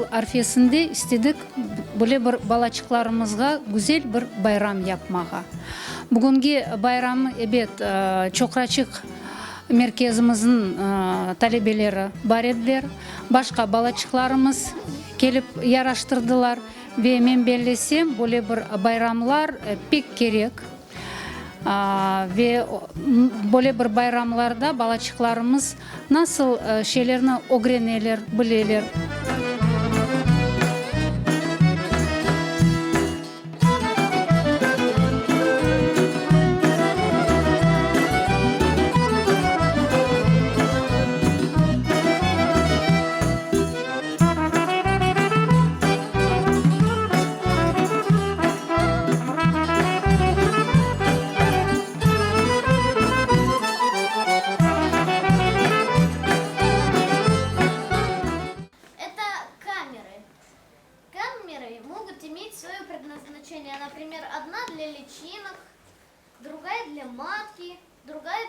yıl arfesinde istedik böyle bir balaçıqlarımızğa güzel bir bayram yapmağa. Bugüngi bayramı, ebet, Çoqraçıq merkezimizniñ talebeleri bar ediler, başqa balaçıqlarımız kelip yaraştırdılar ve men bellesem, böyle bir bayramlar pek kerek. Ve böyle bir bayramlarda balaçıqlarımız nasıl şeylerni ögreneler, bileler. Это камеры. Камеры могут иметь свое предназначение. Например, одна для личинок, другая для матки, другая,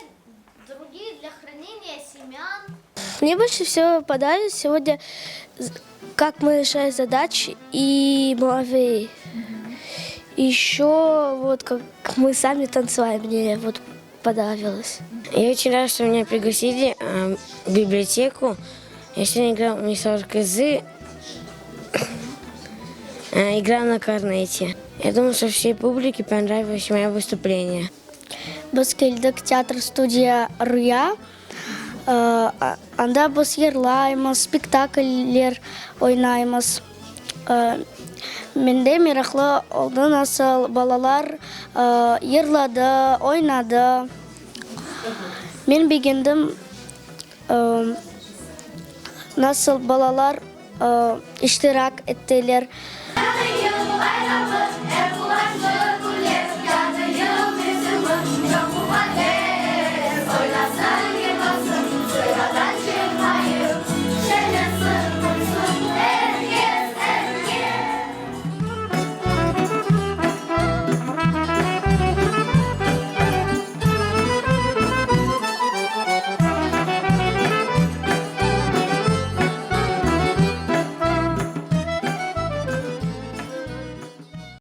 другие для хранения семян. Мне больше всего понравилось сегодня, как мы решали задачи и муравей. Еще вот как мы сами танцевали, мне вот понравилось. Я очень рад, что меня пригласили в библиотеку. Я сегодня играл в Мисар Кызы, играл на корнете. Я думаю, что всей публике понравилось мое выступление. Biz keldik teatr studiya Ruya. Anda biz yırlaymız, spektakller oynaymız. Mende meraqlı oldı, nasıl balalar yırladı, oynadı. Men begendim, nasıl balalar iştirak ettiler. Yañı yıl bayramı!